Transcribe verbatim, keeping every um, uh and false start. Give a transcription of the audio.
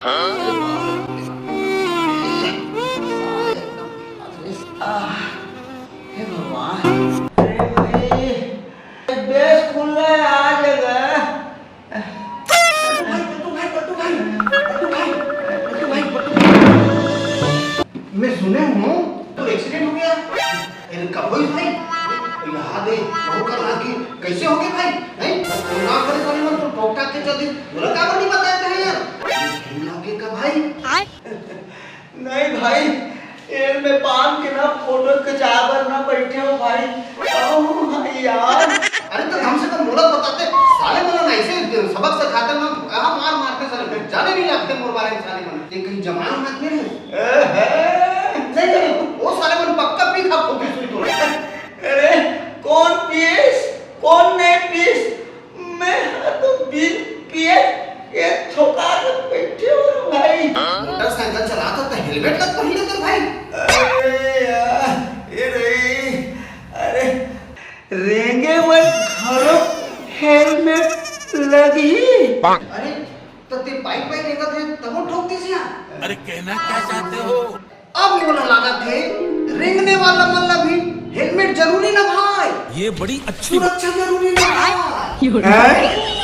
हे भगवान, अरे भाई, बेस खुल रहा है आ जगह। पलटू भाई, पलटू भाई, पलटू भाई, पलटू भाई, पलटू भाई। मैं सुने हूँ तो एक्सीडेंट हो गया। अरे कब हुई भाई? याद है, बहुत कर रहा कि कैसे हो गए भाई? नहीं, फोन ना करे साले मन तो टोक टाक के चल दी। बोला काबर नहीं बताया था यार? ये लगे का भाई? नहीं भाई, ये मैं पान के ना फोटो खिंचाए बर ना बैठे हो भाई। ओ भाई यार। अरे तो हमसे तो मोला बताते, साले मन ऐसे सबक सिखाते ना, कहाँ मार मारते साले मन, जाने नहीं लगते मोर बारे में साले मन। ये कहीं जमाना हाथ में है? एहे। नहीं, नहीं, वो साले मन पक्का पी खा फोटी सुई तो। अरे कौन पीस, कौन नहीं पीस? मैं तो बिन पिए ये ठोका के बैठे हो भाई। मोटरसाइकिल चलाता तो हेलमेट तक पहन लेते भाई। अरे यार, ये रही, अरे रेंगे मन घरो हेलमेट लगी। अरे तो ते बाइक पे रेंगत हे तब ठोक दिस यार। अरे कहना क्या चाहते हो? अब मोला लागत हे रेंगने वाला मन ला भी हेलमेट जरूरी ना भाई। ये बड़ी अच्छी सुरक्षा जरूरी ना भाई। हैं?